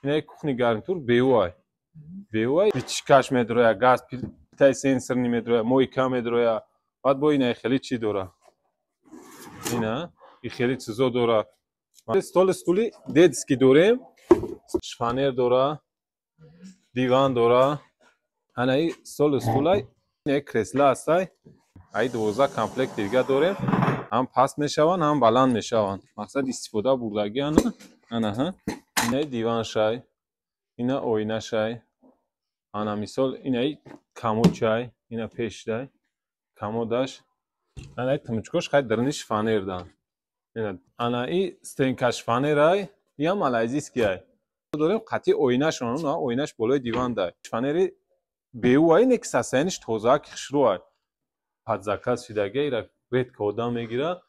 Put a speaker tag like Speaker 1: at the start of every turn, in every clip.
Speaker 1: Ина кухни гарнитур беуай. Беуай пичкаш медроя, газ плитаи сенсорни медроя, мойка медроя. Баъд бо ина хеле чӣ дора. Ина и хеле чизо дора. Стол стули детский дорем. Шифонер дора, диван дора. Ана и стол стулай, ина кресла ҳастай. Ай 12 комплект дига дорем. Ҳам паст мешаванд, ҳам баланд мешаванд. Мақсад истифода бурдагӣ ана. Ана ина диван шай, ина оина шай. Ана мисол ина комод чай, ина пешдай, комодаш. Ана тимчкош хай дарни шифонердан. Ина ана и стенка шифонерай, я малайзийский ай. Дорем қатъи оинашон, на оинаш болои диван дай. Шифонери беуай не ки состояниш тоза ки хушрӯай. Под заказ шидаги ира редко одам мегира.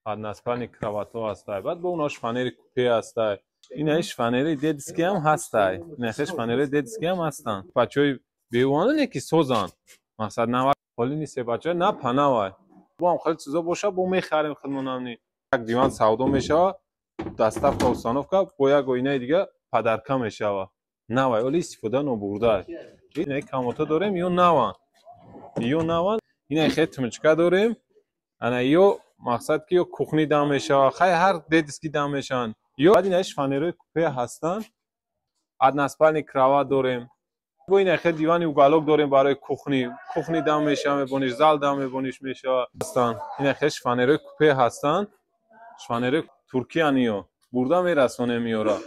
Speaker 1: Односпальный кроватҳо ҳастай. Баъд бо оно шифонери купе ҳастай. Ина шифонери детский ҳам ҳастай. Ина шифонери детский ҳам ҳастанд. Бачаҳои беуана не ки созанд. Мақсад нава ҳоли нест бачаҳо на панавай. Бо ҳам хеле чизо боша бо мехарем худмонамни. Як диван савдо мешава, доставка установка бо як оинаи дига подарка мешава. Навай оли истифода нобурда. Ина комото дорем ё наван. Ё наван. Ина хеле тимчка дорем. Ана ё мақсад ки ё кухни дам мешава, хай ҳар детский дам мешаванд. Ё баъд ина шифонерҳои купе ҳастанд. Односпальный кроват дорем. Бо ина хеле дивани уголок дорем барои кухни. Кухни дам мешава, мебониш, зал дам мебониш мешава. Ҳастанд. Ина хеле шифонерҳои купе ҳастанд. Шифонерҳои туркиян ё бурда мерасонем ёра.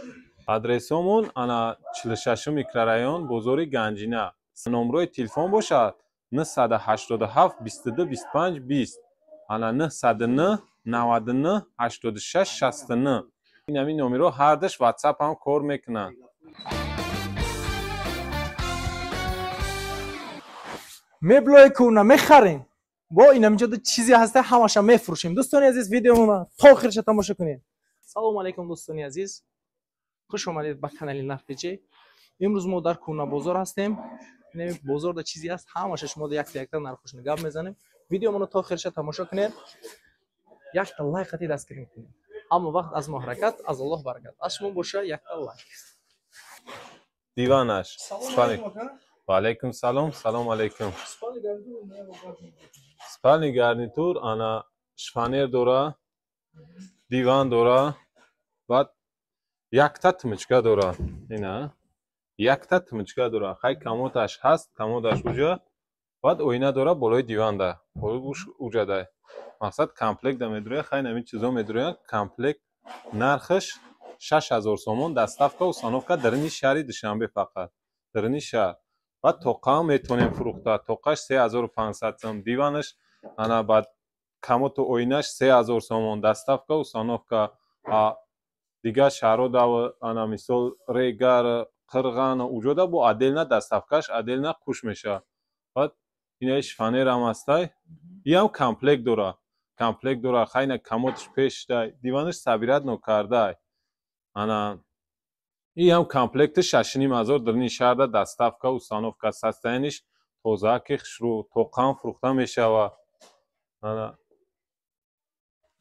Speaker 1: Адресомон ана 46 микрорайон, бозори Ганҷина. Номрои телефон бошад 987 22 25 20. Ана 909 99 86 69. Ин ҳамин номерҳо ҳардаш WhatsApp ҳам кор мекунанд.
Speaker 2: Меблои кӯна мехарем. Бо ин ҳаминҷо чизе ҳаста ҳамаша мефурӯшем. Дӯстони азиз, видеомона то охирша тамошо кунед. Салому алайкум дӯстони азиз. Хуш омадед ба канали Нарх-ТЖ. Имрӯз мо дар кӯна бозор ҳастем. Бозорда чизе ҳаст, ҳамаша шумо якта якта нархошон гап мезанем. Видеомоно то охирша тамошо кунед. Якта лайк қати дастгирӣ кунед. Ҳама вақт аз мо ҳаракат, аз Аллоҳ баракат. Аз шумо боша якта лайк.
Speaker 1: Диванаш. Ва алайкум салом, салом алайкум. Спальный гарнитур ана шифонер дора, диван дора, баъд якта тимчка дора. Ина якта тимчка дора. Хай комодаш ҳаст, комодаш уҷа. Баъд оина дора болои диванда. Болои уҷада. Мақсад комплект да медроя, хай ҳамин чизо медроянд. Комплект нархаш 6000 сомон, доставка установка дарини шаҳри Душанбе фақат. Дарини шаҳр. Баъд тоқаам метавонем фурӯхта. Тоқаш 3500 сом, диванаш ана баъд комоту оинаш 3000 сомон, доставка установка. Дигар шаҳрҳо дав ана мисол Регар, Қирған уҷода бо отдельно доставкаш отдельно қуш мешавад. Баъд ина шифонер ҳам ҳастай. Иам комплект дора. Комплект дора, хайна комодаш пешдай, диванаш собират нокардай. Ана иам комплекти 6500 дарни шаҳрда доставка установка, состояниш тоза ки хушрӯ, тоқам фурӯхта мешава. Ана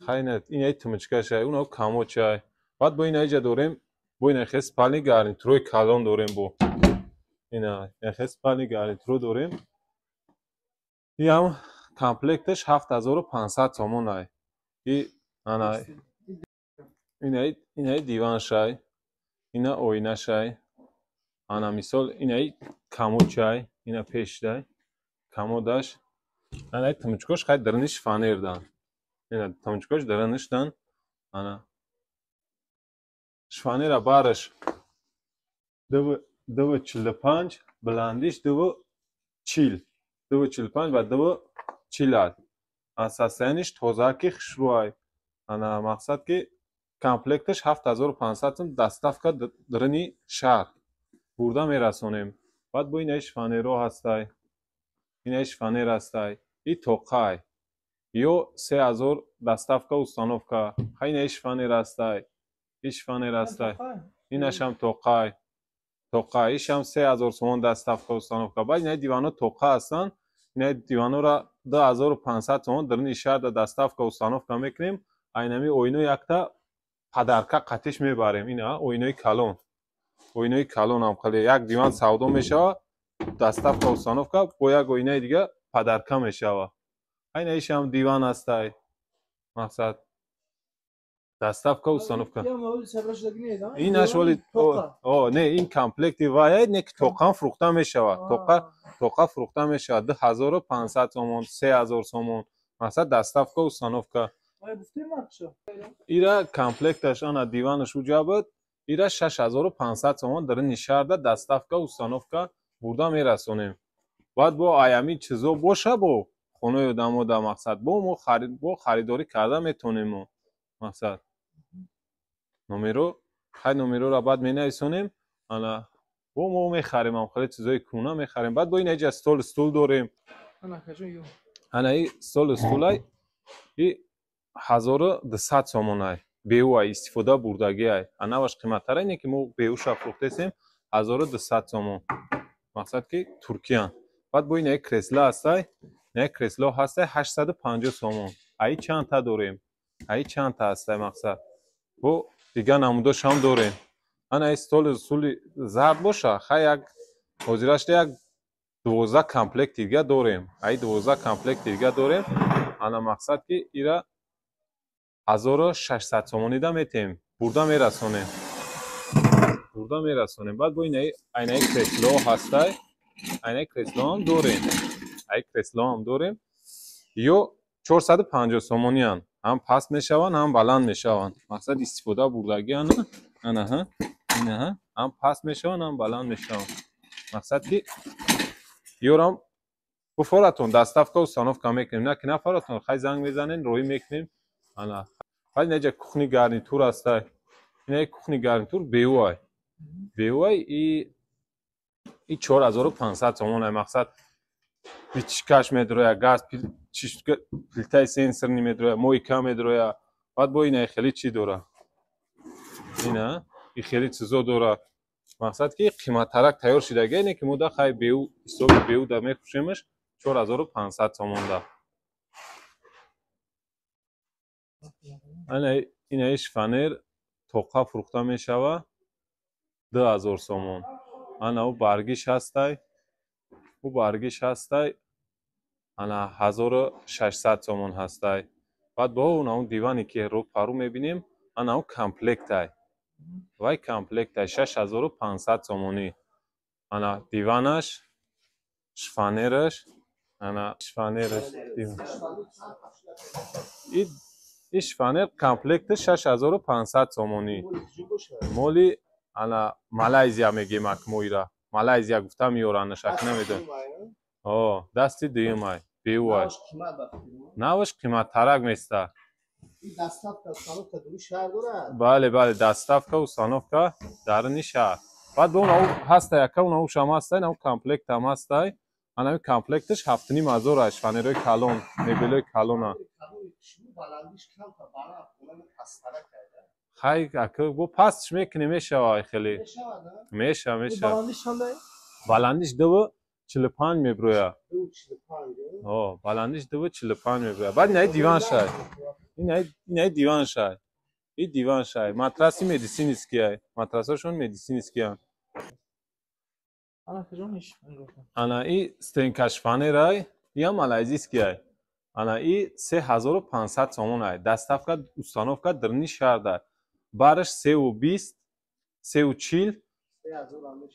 Speaker 1: хайна ина тимчкашай, уно комодчай. Баъд бо ина иҷа дорем, бо ина хел спальный гарнитурои калон дорем бо. Ина хел спальный гарнитуро дорем. Иам комплекташ 7500 сомон ай. И ана ина диван шай, ина оина шай. Ана мисол ина комод чай, ина пешдай, комодаш. Ана тимчкош хай дарни шифонердан. Ина тимчкош дарништан. Ана шифонера бараш 2.45, баландиш 2.40. 2.45 ва 2.40 аст. Аз состояниш тоза ки хушрӯай. Ана мақсад ки комплекташ 7500 сом, доставка дарини шаҳр бурда мерасонем. Баъд бо ина шифонерҳо ҳастай. Ина шифонер ҳастай. И тоқай. Ё 3000 доставка установка. Хай ина шифонер ҳастай. И шифонер ҳастай. Инашам тоқай. Тоқа. Ишам 3000 сомон доставка установка. Баъд ина диванҳо тоқа ҳастанд. Ина диванҳоро 2500 сомон дарини шаҳрда доставка установка мекунем. Айнами оино якта подарка қатиш мебарем. Ина оинои калон. Оинаи калон ҳам хеле як диван савдо мешава, доставка установка бо як оинаи дига подарка мешава. Айна ишам диван ҳастай. Мақсад доставка установка. Инаш вали о не, ин комплекти вай не ки тоқам фурӯхта мешава. Тоқа фурӯхта мешава 2500 сомон, 3000 сомон. Мақсад доставка установка. Ира комплекташ ана диванаш уҷа буд. Ира 6500 сомон дар нишарда доставка установка бурда мерасонем. Баъд бо аями чизо боша бо хонаи одамо да мақсад бо мо бо харидорӣ карда метонем мо. Мақсад номеро хай номерора баъд менависонем. Ана бо мо мехарем ам хеле чизои кӯна мехарем. Баъд бо ин аҷа стол стул дорем. Ана и стол стулай и 1200 сомонай. Беуай истифода бурдагиай. Анаваш қиматтара ине ки мо беуша фурӯхтесем 1200 сомон. Мақсад ки Туркиян. Баъд бо ин кресло ҳастай, ин кресло ҳастай 850 сомон. Ай чандта дорем? Ай чандта ҳастай мақсад. Бо дигар намудошам дорем. Ана ин стол сули зард боша, хай як ҳозирашда як 12 комплект дига дорем. Ай 12 комплект дига дорем. Ана мақсад ки ира 1600 сомонида метем. Бурда мерасонем. Бурда мерасонем. Баъд бо ин айнаи кресло ҳастай. Айнаи креслоам дорем. Ай креслоам дорем. Ё 450 сомониян. Ҳам паст мешаванд, ҳам баланд мешаванд. Мақсад истифода бурдагиан. Анаҳа, инаҳа, ҳам паст мешаванд, ҳам баланд мешаванд. Мақсад ки ёрам буфоратон доставка установка мекунем. На ки нафаратон, хай занг мезанен, роҳӣ мекунем. Ана баъд инаҷа кухни гарнитур ҳастай. Ина кухни гарнитур беуай. Беуай и 4500 сомон ай. Мақсад пичкаш медроя, газ плитаи сенсорни медроя, мойка медроя. Баъд бо ина хеле чӣ дора? Ина и хеле чизо дора. Мақсад ки қиматтарак тайёр шидаги ине ки мо да хай беу ҳисоби беу да мефурӯшемаш 4500 сомон да. Ана инаи шифонер тоқа фурӯхта мешава 2000 сомон. Ана ӯ баргиш ҳастай. Ӯ баргиш ҳастай. Ана 1600 сомон ҳастай. Баъд бо он он диване ки рӯ пару мебинем, ана ӯ комплектай. Вай комплектай 6500 сомонӣ. Ана диванаш, шифонераш, ана шифонераш. И шифонер комплекти 6500 сомонӣ. Моли ана Малайзия мегем акмоира. Малайзия гуфта меёранаш, ак намедонам. О, дасти дуюмай, беуай. Наваш қиматтарак места. Бале, бале, доставка установка даруни шаҳр. Баъд бо он ҳастай, яка он ушам ҳастай, он комплектам ҳастай. Ана комплекташ 7500 ай, шифонерҳои калон, мебелҳои калона. Хай, ака бо пастш мекунем, мешава хеле. Мешава, мешава. Баландиш 2.45 меброя. О, баландиш 2.45 меброя. Баъд инаи диван шай. Инаи диван шай. И диван шай. Матраси медицинский ай. Матрасошон медицинский ан. Ана и стенка шифонерай, и ҳам малайзийский ай. Ана и 3500 сомон ай. Доставка установка даруни шаҳр дар. Бараш 3.20, 3.40.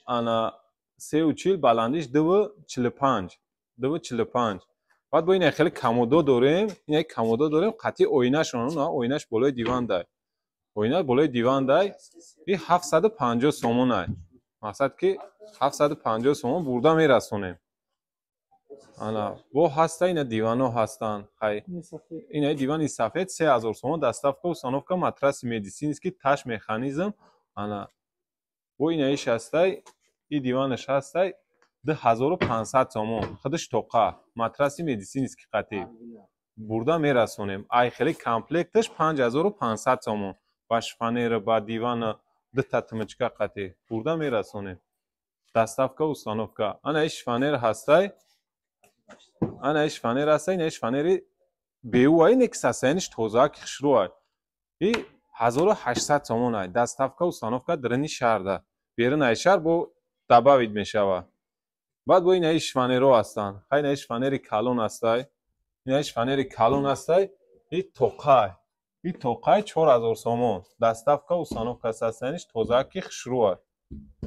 Speaker 1: Ана 3.40, баландиш 2.45. 2.45. Баъд бо ин хеле комодо дорем, ин комодо дорем, қатъи оинашон, оинаш болои диван дай. Оина болои диван дай. И 750 сомон ай. Мақсад ки 750 сомон бурда мерасонем. Ана бо ҳаста ина дивано ҳастанд. Хай ина дивани сафед 3000 сомон, доставка установка, матраси медицинский, таш механизм. Ана бо инаиш ҳастай, и диванаш ҳастай 2500 сомон. Худаш тоқа, матраси медицинский қатъи. Бурда мерасонем. Ай хеле комплекташ 5500 сомон. Ба шифонера, ба дивана дута тимичка қатъи. Бурда мерасонем. Доставка установка. Ана иш шифонер ҳастай. Ана иш шифонер ҳастай, ина шифонери беуай, не ки сасаяниш тоза ки хушрӯай. И 1800 сомон ай. Доставка установка даруни шаҳрда. Берун ай шаҳр бо добавить мешава. Баъд бо инаи шифонерҳо ҳастанд. Хай, инаи шифонери калон ҳастай. Инаи шифонери калон ҳастай. И тоқай. И тоқай 4000 сомон. Доставка, установка, состояниш тоза ки хушрӯ.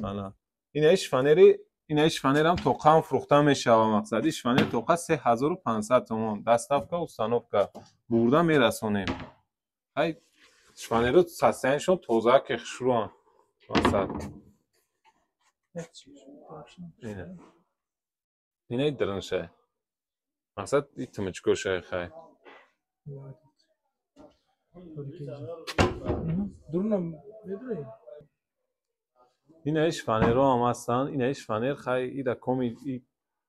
Speaker 1: Ана. Инаи шифонерам тоқаам фурӯхта мешава мақсад. И шифонери тоқа 3500 сомон. Доставка, установка. Бурда мерасонем. Хай, шифонерҳо состоянишон тоза ки хушрӯанд. Мақсад. Ина. Инаи дириншай. Мақсад и тимичкошай хай. Инаи шифонерҳо ҳам ҳастанд. Инаи шифонер хай ира коми и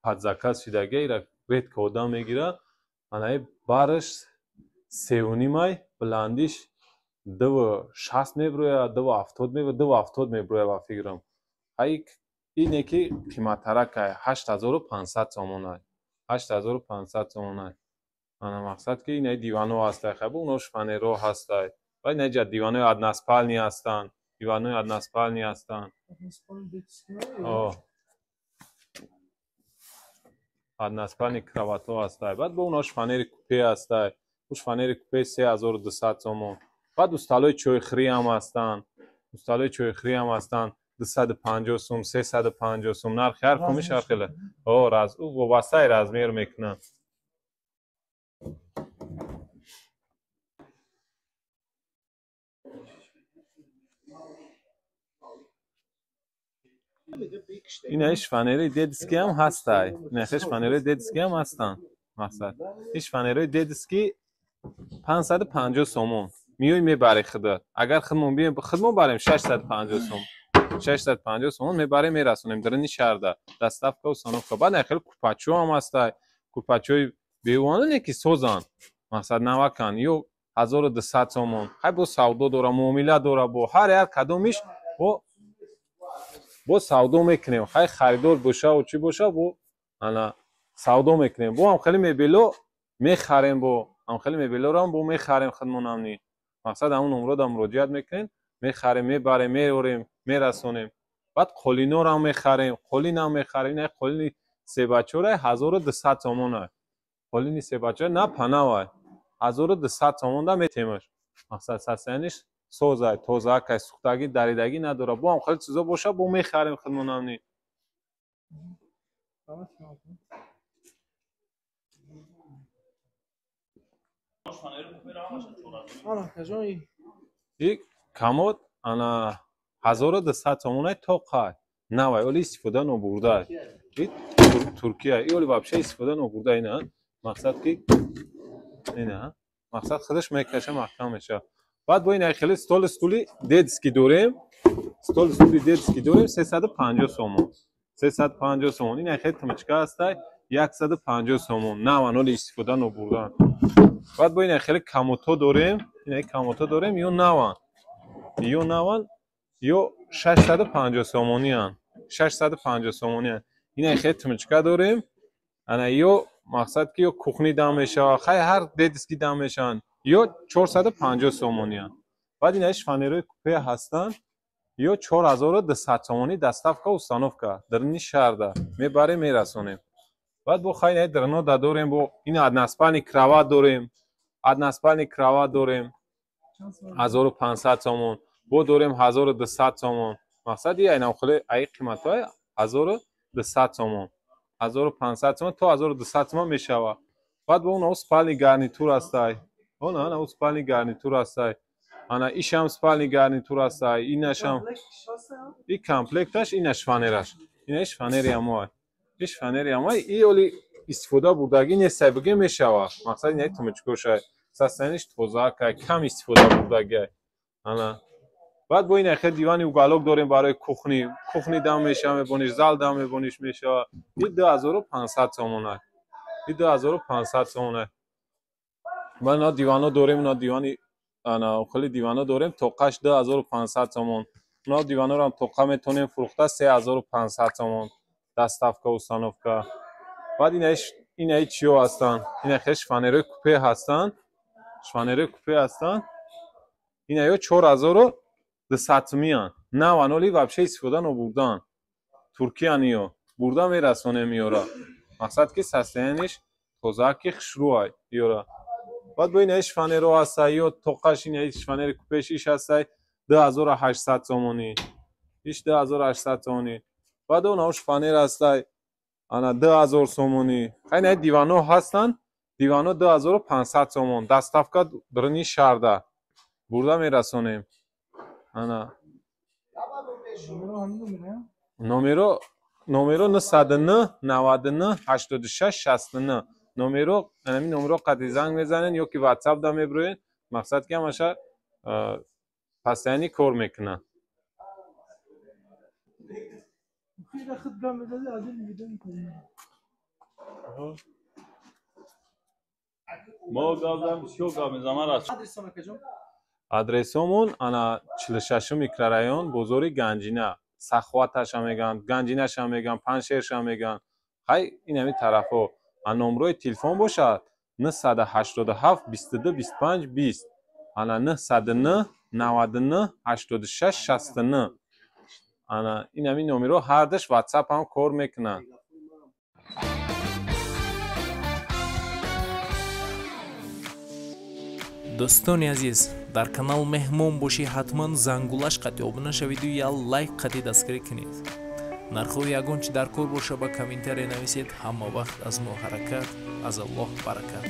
Speaker 1: под заказ шидаги, ира редко одам мегира. Анаи бараш 3.5, баландиш 2.60 меброяд, 2.70 меброяд, 2.70 меброяд ба фикрам. Хай ине ки қиматтаракай 8500 сомонай. 8500 сомонай. Ана мақсад ки инаи диванҳо ҳастай, хай бо оно шифонерҳо ҳастай. Ва инаи ҷа диванҳои односпальный ҳастанд. Диванҳои односпальный ҳастанд. Односпальный кроватҳо ҳастай. Баъд бо оно шифонери купе ҳастай. Ӯ шифонери купе 3200 сомон. Баъд усталои чойхӯрӣ ҳам ҳастанд. Усталои чойхӯрӣ ҳам ҳастанд. 250 сум, 350 сум. Нархи ҳар комиш ҳар хеле. Ӯ вобастаи размер мекунад. Инаи шифонери детский ҳам ҳастай. Инаи шифонери детский ҳам ҳастанд. Мақсад. Ин шифонери детский 550 сомон. Миёй мебарӣ худат. Агар худмон биёем, худмон барем 650 сом. 650 сомон мебарем, мерасонем дарини шаҳрда. Доставка, установка. Баъд хеле купачо ҳам ҳастай. Купачои бевона не ки созанд. Мақсад навакан. Ё 1200 сомон. Хай бо савдо дора, муомила дора, бо ҳар як кадомиш бо савдо мекунем. Хай харидор бошаву чӣ боша, бо ана савдо мекунем. Бо ҳам хеле мебело мехарем, бо ҳам хеле мебелоро ҳам бо мехарем худмонам ни. Мақсад ҳамун номрода муроҷиат мекунем, мехарем, мебарем, меорем, мерасонем. Баъд қолинҳоро ҳам мехарем, қолин ҳам мехарем. Ина қолини себачора 1200 сомон. Қолини себачора на панавай. 1200 сомон да метемаш. Мақсад состояниш созай, тозакай, сӯхтагӣ, даридагӣ надора. Бо ҳам хеле чизо боша, бо мехарем худмонам ни. И комод ана 1200 сомонай тоқай. Навай, оли истифода нобурдай. И Туркия, и оли вообще истифода нобурда ина. Мақсад ки ина, мақсад худаш мекаша, маҳкам меша. Баъд бо ин хеле стол стули детский дорем. Стол стули детский дорем 350 сомон. 350 сомон. Ин хеле тимичка ҳастай 150 сомон. Наван, оли истифода нобурдан. Баъд бо ин хеле комото дорем. Ин комото дорем, ё наван. Ё наван, ё 650 сомониян. 650 сомониян. Ин хеле тимичка дорем. Ана ё мақсад ки ё кухни дам мешава, хай ҳар детский дам мешаванд. Ё 450 сомониян. Баъд ина шифонерҳои купе ҳастанд. Ё 4200 сомонӣ доставка, установка дарини шаҳрда мебарем, мерасонем. Баъд бо хай ина дарино да дорем, бо ин односпальный кровать дорем. Односпальный кровать дорем 1500 сомон. Бо дорем 1200 сомон. Мақсад ин айнам хеле ай қиматҳои 1200 сомон. 1500 сомон то 1200 сомон мешава. Баъд бо он спальный гарнитур ҳастай. Он ана спальный гарнитур ҳастай. Ана ишам спальный гарнитур ҳастай, инашам. И комплекташ, инаш фанераш. Инаш фанери ҳамой. Иш фанери ҳамой, и оли истифода бурдагӣ нестай, бигем мешава. Мақсад ина тумичкошай. Состояниш тозакай, кам истифода бурдагӣ. Ана. Баъд бо ин хел дивани уголок дорем барои кухни. Кухни дам мешава, мебониш, зал дам мебониш мешава. И 2500 сомонай. И 2500 сомонай. Баъд на дивано дорем, на дивани ана хеле дивано дорем, тоқаш 2500 сомон. На диваноро ҳам тоқа метонем фурӯхта 3500 сомон. Доставка, установка. Баъд инаи чиё ҳастанд? Ина хел шифонерҳои купе ҳастанд. Шифонерҳои купе ҳастанд. Инаё 4200 сомиян. Нав аноли вообще истифода нобурдан. Туркия ниё. Бурда мерасонем ёра. Мақсад ки состояние ш тоза ки хушрӯай ёра. Баъд бо инаи шифоньер о ҳастай ё тоқаш инаи шифоньер и купеш иш ҳастай 2800 сомонӣ. Иш 2800 сомонӣ. Баъд онао шифоньер ҳастай ана 2000 сомонӣ. Хай инаи дивано ҳастанд, дивано 2500 сомон. Доставка даруни шаҳрда. Бурда мерасонем. Ана. Номеро 909 99 86 69. Номеро ҳамин номеро қадри занг мезанен ё ки WhatsApp да мебироен. Мақсад ки ҳамаша постоянно кор мекунад.
Speaker 3: Мо гап зам, бисёр гап мезанам раз.
Speaker 2: Адресон акаҷон?
Speaker 1: Адресомон ана 46 микрорайон, бозори Ганҷина. Саховаташа мегӯянд, Ганҷинаша мегӯянд, Паншерша мегӯянд. Хай ин ҳамин тарафҳо. А номрои телефон бошад 987 22 25 20. Ана 909 99 86 69. Ана ин ҳамин номерҳо ҳардаш WhatsApp ҳам кор мекунанд.
Speaker 2: Дӯстони азиз, дар канал меҳмон бошӣ, ҳатман зангулаш қатъи обуна шавиду я лайк қатъи дастгирӣ кунед. Нархҳои ягон чи дар кор боша, ба комментария нависед. Ҳама вақт аз мо ҳаракат, аз Аллоҳ баракат.